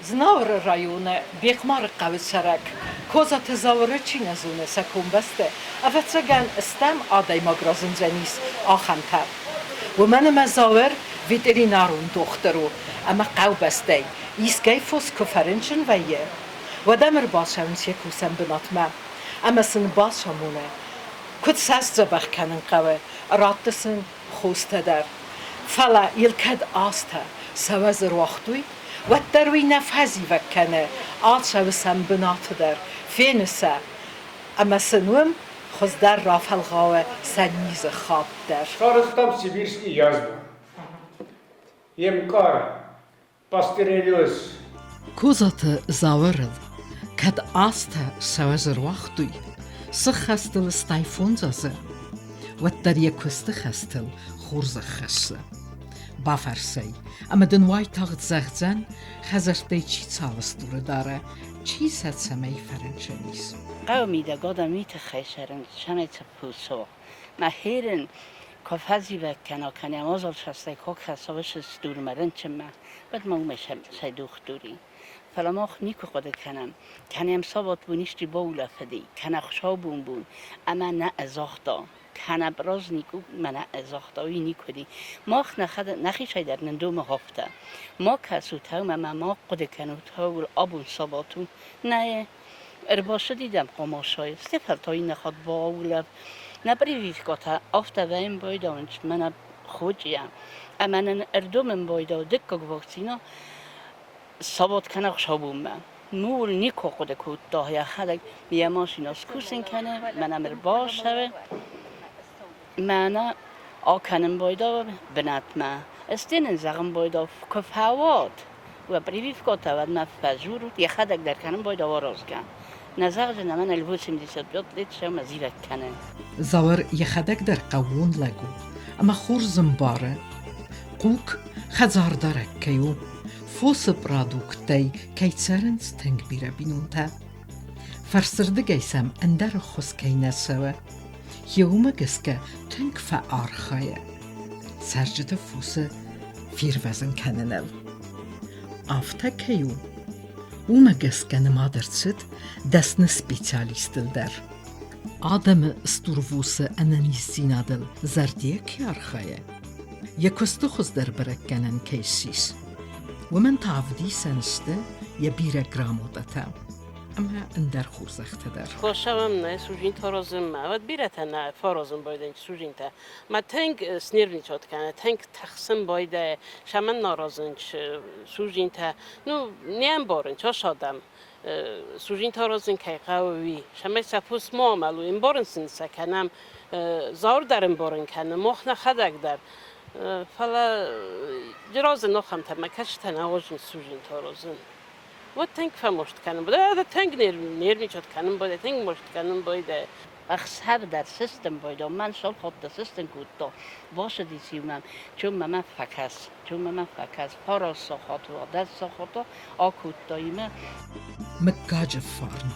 Знауыры районы Бехъмары хъӕуы цӕрӕг Козаты Зауыры чи нӕ зоны сӕ комбӕсты, ӕвӕццӕгӕн, стӕм адӕймаг разындзӕнис ахӕмтӕ. Уымӕн ӕмӕ Зауыр ветеринарон дохтыр у ӕмӕ хъӕубӕстӕй искӕй фос куы фӕрынчын вӕййы, уӕд ӕм ӕрбацӕуынц йӕ кусӕн бынатмӕ ӕмӕ сын бацамоны, куыд сӕ сдзӕбӕх кӕнын хъӕуы, ратты сын хостӕ дӕр. Фӕлӕ йыл кӕд азтӕ сӕ уӕз ӕруагътой, уӕддӕр уый нӕ фӕзивӕг кӕны, ацӕуы сӕм бынаты дӕр, фены сӕ, ӕмӕ сын уым хуыздӕр рафӕлгъауы сӕ низы хатт дӕр. Сарӕзтам сибирский язва. Йе мкар пастереллез. Козаты Зауырыл кӕд азтӕ сӕ уӕз ӕруагътой, сыххӕстыл 85 азы, уӕддӕр йӕ куысты хӕстыл хорз ӕххӕссы. Бафӕрс ӕй, ӕмӕ дын уайтагъд зӕгъдзӕн, хӕдзӕрттӕй чи цал стуры дары, чи сӕ цӕмӕй фӕрынчын ис. Хъӕуы мидӕг адӕм уый тыххӕй цӕрынц, цӕмӕй цыппурсо. Мӕ херын куы фӕзивӕг кӕна кӕнӕ уазалсастӕй куы кӕса уыцы стурмӕ рынчынмӕ, уӕд ма уымӕй сӕ дохтыр и. Фӕлӕ мах никуы хъуыды кӕнӕм, кӕнӕм сабатбон исты баулӕфыди, кӕнӕ хуыцаубон бон, ӕмӕ нӕ загъта, кӕнӕ праздник у, мӕнӕ загъта, уый никуы уыди. Мах нӕхӕдӕг нӕхицӕй дӕр нын домы афтӕ. Ма кӕсут ӕмӕ ма хъуыды кӕнут, ууыл абон сабат у. Нӕ, ӕрбацыди дӕм хъомасӕй, стӕй иннӕ хатт баулӕф. Нӕ прививкӕтӕ афтӕ вӕййын байдауынц мӕнӕ Хочъийӕ. Ӕмӕ нын ӕрдомын байдау дыккаг вакцинӕ сабат кӕнӕ хуыцаубонмӕ. Ууыл никуы хъуыды кодта йӕхӕдӕг, йӕ машинӕ скусын кӕны, мӕнӕ мыр бацӕуы, мӕнӕ акӕнын байдауы бынатмӕ. Стӕй нын зӕгъын байдау, куы фӕуат, уӕ прививкӕтӕ уӕдмӕ фӕдзурут, йӕхӕдӕг дӕр кӕнын байдау аразгӕ. Нӕ зӕгъдзынӕ, мӕнӕ 85 лет сӕумӕ зивӕг кӕны. Зауыр йӕхӕдӕг дӕр хъӕууон лӕг у ӕмӕ хорз ӕмбары, хъуг хӕдзардарӕг кӕй у, фосы продукттӕй кӕй цӕрынц тынг бирӕ бинонтӕ. Фӕрсырдыгӕй сӕм ӕндӕр ӕххуыс кӕй нӕ цӕуы, йе уымӕ гӕсгӕ тынг фӕархайы цӕрджыты фосы фервӕзын кӕныныл. Афтӕ кӕй у, уымӕ гӕсгӕ нымад ӕрцыд дӕсны специалистыл дӕр. Адӕмы стурвосы ӕнӕниздзинадыл зӕрдийӕ кӕй архайы, йӕ куысты хуыздӕр бӕрӕггӕнӕн кӕй ссис, уымӕн та ӕвдисӕн сты йӕ бирӕ грамотӕтӕ ӕмӕ ӕндӕр хорзӕхтӕ дӕр. Косӕм нӕ сужинтӕ розынмӕ. Вот бирӕтӕ нӕ фӕрозын байдайынц сужинтӕ. Ма тынг снервничать кӕны, тынг тыхсын байдайы, сӕмӕн нӕ розынч сужинтӕ. Ну, не ӕмбарынч, ас адӕм. Сужинтӕ розын кӕй хъӕуы, уый. Цӕмӕй сӕ фос ма амӕлой, ӕмбарын сын сӕ кӕнӕм. Зауыр дӕр ӕмбарын кӕны, мах нӕхӕдӕг дӕр. Фӕлӕ розын ахӕмтӕ мӕ кӕстӕ нӕ уарзынц сужинтӕ розын. Уӕд тынг фӕмаст кӕнын байдайы, тынг нервничать кӕнын байдайы, тынг маст кӕнын байдайы. Ӕхсӕв дӕр сыстын байдайы, мӕн солхотты сыстын кодта, бацыдис-иу мӕм, чуммӕ мӕ фӕкӕс, чуммӕ мӕ фӕкӕс, фараст сахаты уа, 10 сахаты акодта имӕ. Мыггаджы фарн,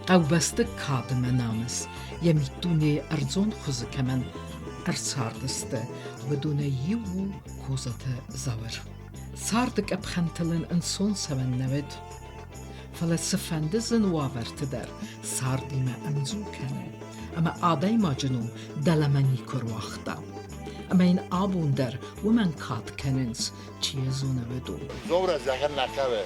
хъӕубӕсты кад ӕмӕ намыс йӕ миддунейы ӕрдзон хуызы кӕмӕн ӕрцардысты, уыдонӕй иу у Козаты Зауыр. Царды къӕпхӕнтыл ын ӕнцон цӕуӕн нӕ уыд. Фӕлӕ цыфӕнды зын уавӕрты дӕр цардимӕ ӕмдзу кӕны ӕмӕ адӕймаджы ном дӕлӕмӕ никуы руагъта. Ӕмӕ йын абон дӕр уымӕн кад кӕнынц, чи йӕ зоны, уыдон. Зовра зӕгъӕн нӕ хъӕуы,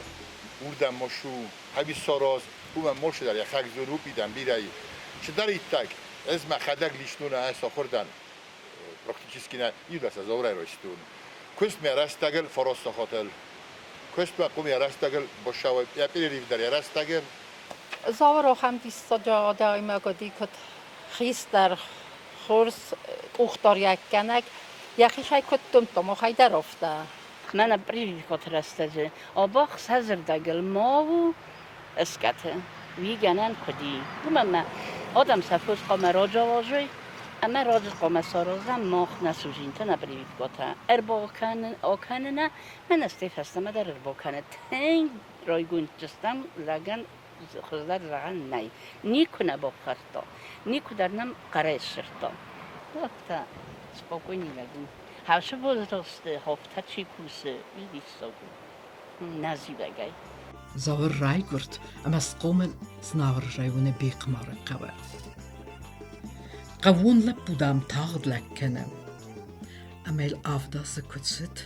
уырдӕм мошу, хӕбиссороз, уымӕн мошу дӕр йӕхӕг дзуры упидӕн бирӕйы. Чидӕриддӕг, ӕз мӕхӕдӕг лично нӕ сахуыр дӕн, практически нӕ иу Зоврӕй райстон. Куыст мӕ рӕстӕгыл фӕростохотел. Куыст мӕ къум йӕ рӕстӕгыл бошауай, йӕ перерыв дӕр йӕ рӕстӕгыл. Зауыр ахӕм диссаджы адӕймаг уыди, куыд хистӕр, хорз къухдариуӕггӕнӕг. Йӕхицӕй куыд домдта, махӕй дӕр афтӕ. Мӕнӕ прививкӕты рӕстӕджы абах сӕ зӕрдӕгыл ма у ыскъӕты. Уый гӕнӕн куыд и? Уымӕн ӕмӕ адӕм сӕ фос хъуамӕ раджы ауазой ӕмӕ раджы хъуамӕ саразӕм мах нӕ судзинтӕ, нӕ прививкӕтӕ ӕрбакӕнынӕ мӕнӕ стӕй фӕстӕмӕ дӕр ӕрбакӕны. Тынг райгонд стӕм лӕгӕн хуыздӕр зӕгъӕн нӕй. Никуы нӕ бафхӕрдта, никуы дӕр нӕм хъӕрӕй сдзырдта. Афтӕ спокойный лӕг у. Хӕсы возрасты хофтӕ чи кусы, уый диссаг у. Нӕ зивӕгӕй. Зауыр райгуырд ӕмӕ схъомыл Знауыры районы Бехъмары хъӕуы. Хъӕууон лӕппу, дам, тагъд лӕг кӕны. Ӕмӕ йыл авдазы куы цыд,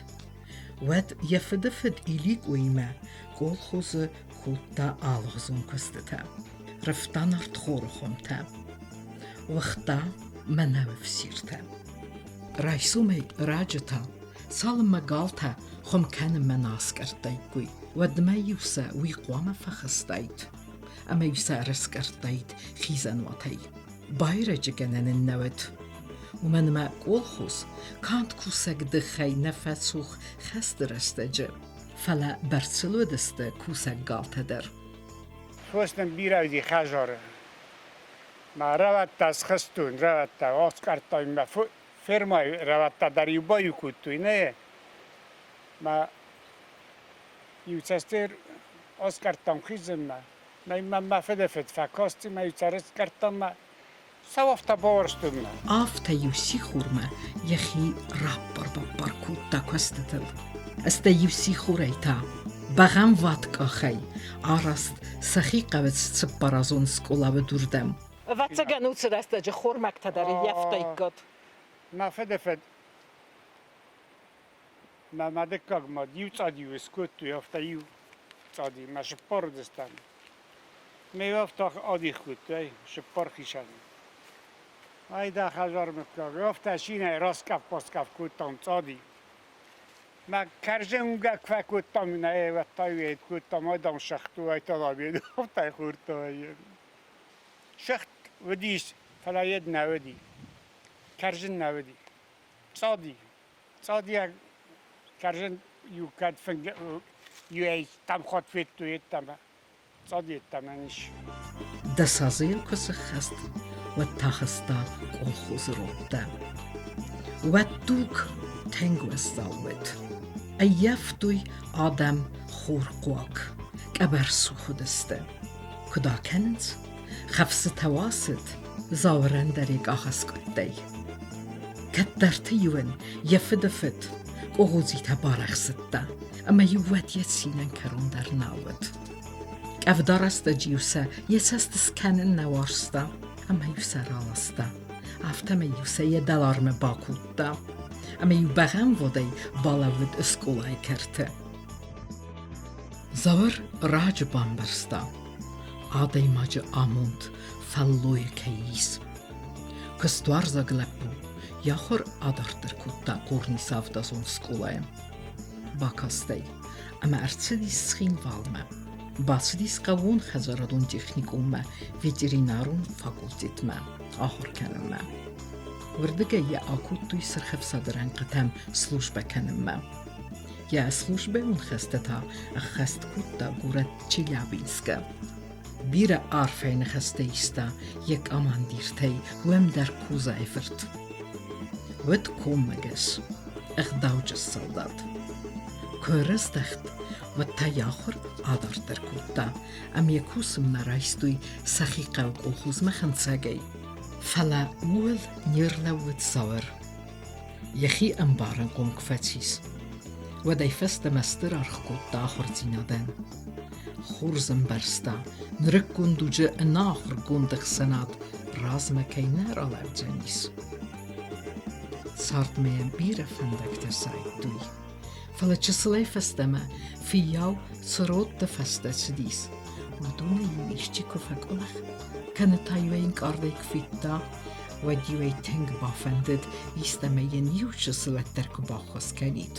уӕд йӕ фыдыфыд Иликъоимӕ колхозы кодта алыгъуызон куыстытӕ. Рывта нартхоры хуымтӕ, уыгъта мӕнӕуы фсиртӕ. Райсомӕй раджы та, цалынмӕ галтӕ хуым кӕнынмӕ нӕ аскъӕрдтаиккой, уӕдмӕ-иу сӕ уый хъуамӕ фӕхызтаид ӕмӕ-иу сӕ ӕрыскъӕрдтаид хизӕнуатӕй. Байрӕджы гӕнӕн ын нӕ уыд, уымӕн ӕмӕ колхоз канд кусӕгдыхӕй нӕ фӕцух хӕсты рӕстӕджы, фӕлӕ бӕрцыл уыдысты кусӕг галтӕ дӕр. Фос нын бирӕ уыди хӕдзары. Мӕ рӕуӕдтӕ схызтон, рӕуӕдтӕ аскъӕрдтой мӕ фермӕйы рӕуӕдтӕ дӕр иу баиу кодтой, нӕ мӕ иу цасдӕр аскъӕрдтам хизынмӕ. Мӕ мӕ фыдыфыд фӕкасти, мӕ иу цӕрыскъӕрдтам мӕ сау афтӕ бауарзтон мӕ. Афтӕ-иу сихормӕ йӕхи раппар-баппар кодта куыстытыл. Стӕй-иу сихорӕй та бӕгъӕмвад къахӕй араст сӕхи хъӕуы цыппаразон скъолауы дурдӕм. Ӕвӕццӕгӕн, уыцы рӕстӕджы хормӕгтӕ дӕр ӕййӕфтаиккат. Мӕ фыдыфыд мӕ мадыккаг мад иу цъад-иу скодтой, афтӕ иу цъади мӕ сыппар уыдыстӕм. Ме афтӕ адих кодтой сыппар хицӕны. Ай дӕ хӕдзар мыггаг, афтӕ шинӕй раскъӕф-баскъӕф кодтам цъади. Мӕ кӕрзын уынгӕг фӕкодтам, нӕ уӕдта кодтам, адӕм сӕгътой, айталабед, афтӕ хордтой. Сыгъд уыдис, фӕлӕ йед нӕ уыди, кӕрзын нӕ уыди. Цъади, цъадийаг кӕрзын иу кӕд фынг иуӕй тамхот федтой йеддӕмӕ, цъади йеддӕмӕ ис. Дӕс азы йыл куы сыххӕст, уӕд та хаста колхозы родтӕ. Уӕд дуг тынг уӕззау уыд. Ӕййӕфтой адӕм хорхъуаг, къӕбӕрцух уыдысты. Куыд акӕнынц? Хӕфсытӕ уасыд, Зауырӕн дӕр йӕ къах аскъуыдтӕй. Кӕддӕрты-иу ын йӕ фыды фыд къогъодзитӕ барӕхсыдта, ӕмӕ-иу уӕд йӕ цинӕн кӕрон дӕр нал уыд. Къӕвда рӕстӕджы-иу сӕ йӕ цӕст скӕнын нӕ уарзта, ӕмӕ-иу сӕ раласта. Афтӕмӕй-иу сӕ йӕ дӕлармы бакодта, ӕмӕ-иу бӕгъӕмвадӕй балӕууыд скъолайы кӕрты. Зауыр раджы бамбӕрста, адӕймаджы амонд фӕллойы кӕй ис. Куыстуарзаг лӕппу йӕ ахуыр адарддӕр кодта Хъорнисавдазон скъолайы. Бакастӕй ӕмӕ ӕрцыдис Цхинвалмӕ. Бацыдис хъӕууон хӕдзарадон техникуммӕ ветеринарон факультетмӕ ахуыр кӕнынмӕ. Уырдыгӕй йӕ акодтой Сырх Ӕфсады рӕнхъытӕм службӕ кӕнынмӕ. Йӕ службӕйон хӕстӕ та ӕххӕст кодта горӕт Челябинскы. Бирӕ арфӕйы ныхӕстӕ иста йӕ командиртӕй уӕм дӕр Козайы фырт. Уӕд коммӕгӕс, ӕгъдауджын салдат. Куы ӕрӕздӕхт, уӕд та йӕ ахуыр адарддӕр кодта ӕмӕ йӕ кусынмӕ райстой сӕхи хъӕуы колхозмӕ хынцӕгӕй. Фӕлӕ ууыл не рлӕууыд Зауыр. Йӕхи ӕмбарынхъом куы фӕцис, уӕдӕй фӕстӕмӕ стыр аргъ кодта ахуырдзинадӕн. Хорз ӕмбӕрста, нырыккон дуджы ӕнахуыргонд ӕхсӕнад размӕ кӕй нӕ ралӕудзӕнис. Цардмӕ йӕм бирӕ фӕндӕгтӕ сайдтой, фӕлӕ чысылӕй фӕстӕмӕ фыййау цы родты фӕстӕ цыдис, уыдонӕй-иу исчи куы фӕкъуылых, кӕнӕ та-иу ӕй ӕнкъардӕй куы федта, уӕд-иу ӕй тынг бафӕндыд, истӕмӕй йын иу чысыл ӕддӕр куы баххуыс кӕнид.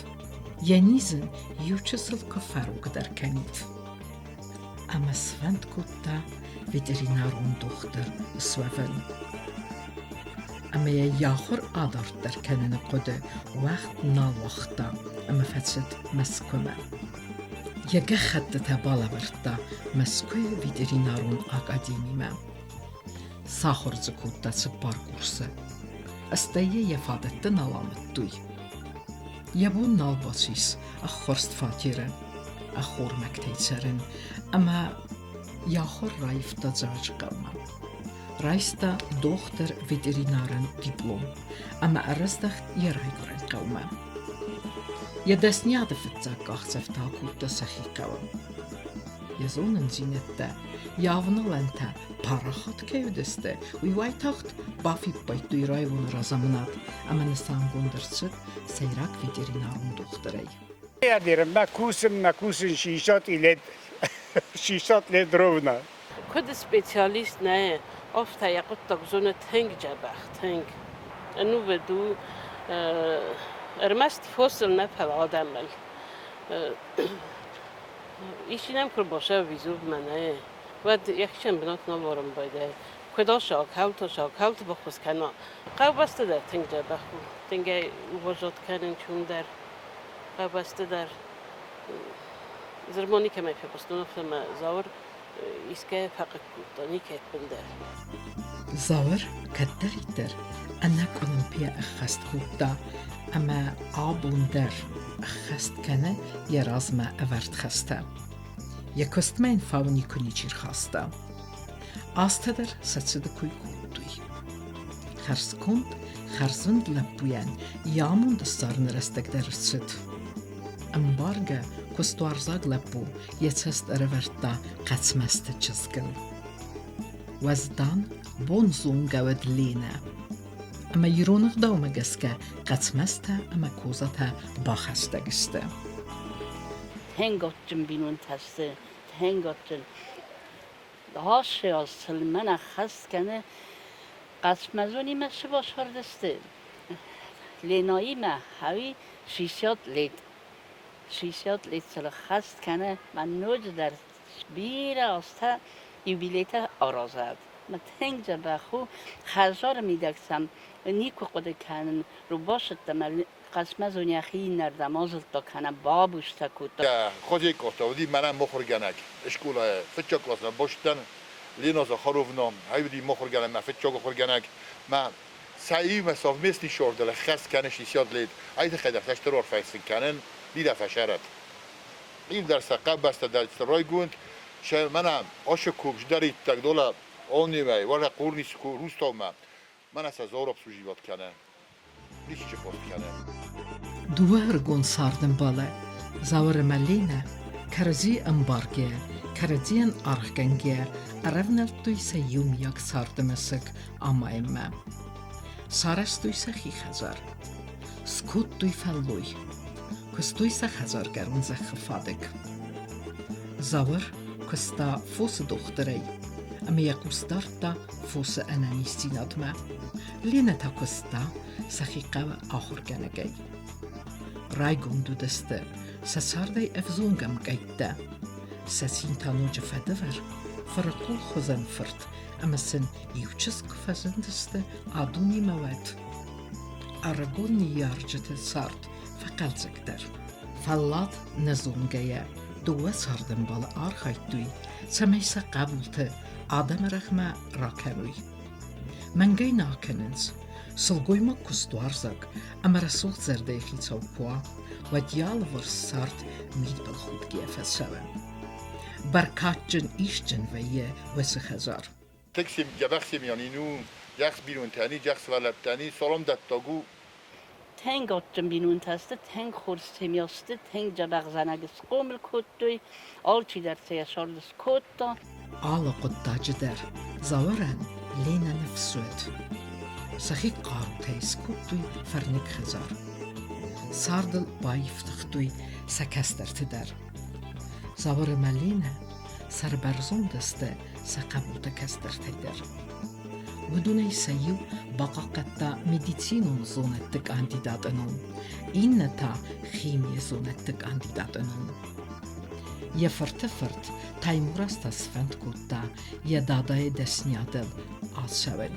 Йӕ низ ын иу чысыл куы фӕрогдӕр кӕнид. Ӕмӕ сфӕнд кодта ветеринарон дохтыр суӕвын. Ӕмӕ йӕ йӕ ахуыр адарддӕр кӕныны хъуыды уӕгъд нал уагъта ӕмӕ фӕцыд Мӕскуымӕ. Йӕ гӕххӕттытӕ балӕвӕрдта Мӕскуыйы ветеринарон академимӕ. Сахуыр дзы кодта цыппар курсы. Стӕй йӕ йӕ фадӕттӕ нал амыдтой. Йӕ бон нал бацис ӕххуырст фатеры ӕххормӕгтӕй цӕрын ӕмӕ йӕ ахуыр раивта Дзӕуджыхъӕумӕ. Райста дохтыр-ветеринарӕн диплом ӕмӕ ӕрӕздӕхт йӕ райгуырӕн хъӕумӕ. Йӕ дӕсниады фыццаг къахдзӕфтӕ акодта сӕхи хъӕуы. Йӕ зонындзинӕдтӕ, йӕ авналӕнтӕ парахат кӕй уыдысты, уый уайтагъд бафиппайдтой районы разамынад ӕмӕ нысангонд ӕрцыд сӕйраг ветеринарон дохтырӕй. Ядермӕ кусын, мӕ кусын 60 лет, 60 лет ровно. Куыд специалист нӕ, афтӕ йӕ хъуыддаг зоны тынг дзӕбӕх, тынг. Ӕнувыд у ӕрмӕст фосыл нӕ, фӕлӕ адӕмыл. Исчи нӕм куы рбацӕуы мӕнӕ, уӕд йӕхицӕн бынат нал арын байдайы. Куыд асаг, кӕуылты асаг, кӕуылты баххуыс кӕна. Хъӕубӕсты дӕр тынг дзӕбӕх у. Тынг ӕй уважат кӕнынц уым дӕр, хъӕубӕсты дӕр. Дзырма никӕмӕй фехъуыстон, афтӕ мӕ Зауыр искӕй фӕхъыг кодта, никӕй ӕппындӕр. Зауыр кӕддӕриддӕр ӕнӕкъуылымпыйӕ ӕххӕст кодта ӕмӕ абон дӕр ӕххӕст кӕны йӕ размӕ ӕвӕрд хӕстӕ. Йӕ куыстмӕ йын фау никуы ничи рхаста. Азтӕ дӕр сӕ цыды куы кодтой. Хӕрзконд, хӕрзуынд лӕппуйӕн йӕ амонд ссарыны рӕстӕг дӕр ӕрцыд. Ӕмбаргӕ, куыстуарзаг лӕппу йӕ цӕст ӕрӕвӕрдта Хъӕцмӕзты чызгыл. Уӕздан, бонзонгӕ уӕд Ленӕ. Ӕмӕ ирон ӕгъдаумӕ гӕсгӕ Хъӕцмӕзтӕ ӕмӕ Козатӕ бахӕстӕг сты. Тынг адджын бинонтӕ сты, тынг адджын. Ацы аз сыл мӕн ӕххӕст кӕны Хъӕцмӕзонимӕ цы басвӕрдысты, Ленӕимӕ ӕви 60 лет. 60 лет сыл ӕххӕст кӕны, мӕ ноджыдӕр бирӕ азтӕ юбилейтӕ аразӕд. Мӕ тынг дзӕбӕх у, хӕдзары мидӕг сӕм никуы хъуыды кӕнын, рубасыдтӕ мӕ Хъӕцмӕзон йӕхи иннӕрдӕм азылдта кӕнӕ бабустӕ кодта. Хозяйкъохтӕ уыди мӕнӕ мыхуыргӕнӕг скъолайы фыццаг къласмӕ бацыдтӕн. Лена Захаровна, ай уыди мыхуыргӕнӕг, мӕ фыццаг ахуыргӕнӕг. Мӕ сӕ совместный сордыл ӕххӕст кӕны 60 лет. Ай тыххӕй дӕр сӕ стыр арфӕ сын кӕнын, бирӕ фӕсӕрӕт. Иу дӕр сӕ къабӕзтӕ дӕр сты райгонд. Сӕ мӕнӕ ашы куб сдӕридтӕг дола оннемӕй, уӕлӕ хъурнис Рустовмӕ. Мӕнӕ сӕ зор обслуживать кӕны. Ничи пост кӕны. Дыууӕ ӕрыгон цардӕмбалы, Зауыр ӕмӕ Ленӕ, кӕрӕдзи ӕмбаргӕйӕ, кӕрӕдзийӕн аргъгӕнгӕйӕ ӕрӕвнӕлдтой сӕ иумиаг царды мӕсыг амайынмӕ. Сарӕзтой сӕхи хӕдзар. Скодтой фӕллой. Куыстой сӕ хӕдзаргӕрон зӕххы фадыг. Зауыр куыста фосы дохтырӕй ӕмӕ йӕ хъус дардта фосы ӕнӕниздзинадмӕ. Ленӕ та куыста сӕхи хъӕуы ахуыргӕнӕгӕй. Райгонд уыдысты сӕ цардӕй ӕвзонг ӕмкъӕйттӕ. Сӕ цин та ноджы фӕдывӕр, фырыхъул хуызӕн фырт ӕмӕ сын иу чызг куы фӕзындысты а дунемӕ уӕд. Ӕрыгон ныййарджыты цард фӕхъӕлдзӕгдӕр. Фӕллад нӕ зонгӕйӕ, дыууӕ цардӕмбалы архайдтой, цӕмӕй сӕ хъӕбулты адӕмы рӕгъмӕ ракӕной. Мӕнгӕй нӕ акӕнынц, сылгоймаг куыстуарзаг ӕмӕ рӕсугъд зӕрдӕйы хицау куы уа, уӕд йӕ алыварс цард мидбылхудгӕ фӕцӕуы. Бӕркадджын исджын вӕййы уыцы хӕдзар. Тексим дзӕбӕх семьянин у, дзӕхс бинонтӕни, дзӕхс сывӕллӕттӕни, саламдӕттаг у. Тынг адджын бинонтӕ сты, тынг хорз семья сты, тынг дзӕбӕх зӕнӕг схъомыл кодтой, алчидӕр сӕ йӕ царды скодта. Алы хъуыддаджы дӕр Зауырӕн Ленӕ ныфс уыд. Сӕхи хъарутӕй скодтой фӕрныг хӕдзар. Цардыл баифтыгътой сӕ кӕстӕрты дӕр. Зауыр ӕмӕ Ленӕ сӕрбӕрзонд сты сӕ хъӕбулты кӕстӕртӕй дӕр. Уыдонӕй сӕ иу бахъахъхъӕдта медицинон зонӕдты кандидаты ном, иннӕ та химийы зонӕдты кандидаты ном. Йӕ фырты фырт Таймураз та сфӕнд кодта йӕ дадайы дӕсниадыл ацӕуын.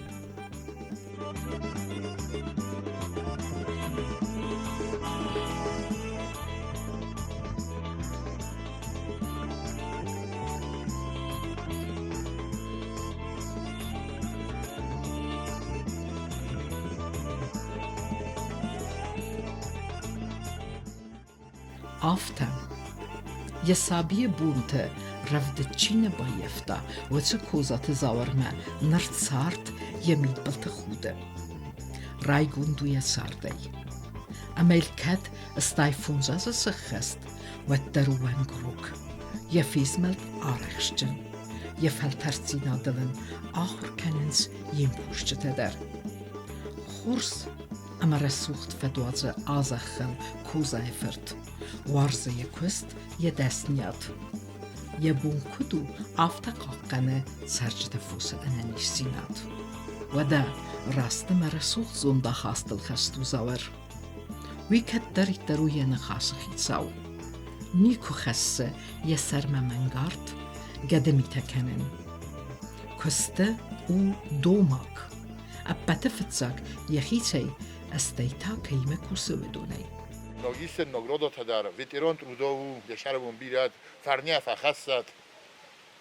Афтӕ, йӕ сабийы бонты рӕвдыд чи нӕ баййӕфта, уыцы Козаты Зауырмӕ ныр цард йӕ мидбылты худы. Райгонд у йӕ цардӕй. Ӕмӕ йыл кӕд 85 азы сӕххӕст, уӕддӕр уӕнгрог. Йӕ фезмӕлд арӕхстджын, йӕ фӕлтӕрддзинадыл ын ахуыр кӕнынц йе мкусджытӕ дӕр. Хорз ӕмӕ рӕсугъд фӕдуадзы а-зӕххыл Козайы фырт. Уарзы йӕ куыст, йӕ дӕсныйад. Йӕ бон куыд у, афтӕ хъахъхъӕны цӕрджыты фосы ӕнӕниздзинад. Уӕдӕ раст ӕмӕ рӕсугъд зондахастыл хӕст у Зауыр. Уый кӕддӕриддӕр у йӕ ныхасы хицау. Никуы хӕссы йӕ сӕрмӕ мӕнгард гӕдымитӕ кӕнын. Куысты у домаг. Ӕппӕты фыццаг йӕхицӕй, стӕй та кӕимӕ кусы, уыдонӕй. Ногисӕн наградатӕ дӕр ветеран труда у, йӕ сӕрбон бирӕт, фарнӕ фӕхӕссӕд.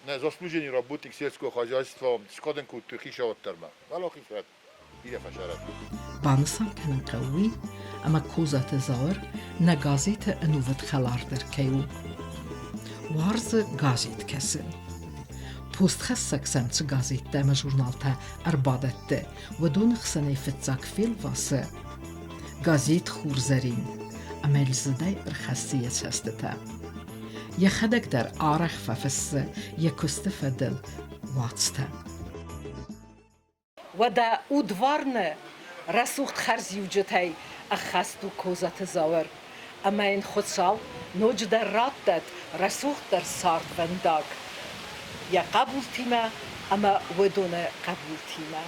Нӕ заслуженный работник сельского хозяйства скадын кодтой хицауаддӕрмӕ. Уӕлахиз бирӕ фӕсарӕд. Банысан кӕнын хъӕуы уый, ӕмӕ Козаты Зауыр нӕ газеты ӕнувыд хӕлардӕр кӕй у. Уарзы газет кӕсын. Постхӕссӕг сӕм цы газеттӕ ӕмӕ журналтӕ ӕрбадӕтты, уыдоны хсӕнӕй фыццаг фелвасы газет «Хурзӕрин» ӕмӕ лзыдӕй ӕрхӕссы йӕ цӕстытӕ. Йӕхӕдӕг дӕр арӕх фӕфыссы йӕ куысты фӕдыл уацтӕ. Уӕдӕ удварны рӕсугъд хӕрзиуджытӕй ӕххӕст у Козаты Зауыр, ӕмӕ йын Хуыцау ноджыдӕр раттӕд рӕсугъддӕр цардвӕндаг йӕ хъӕбултимӕ ӕмӕ уыдоны хъӕбултимӕ.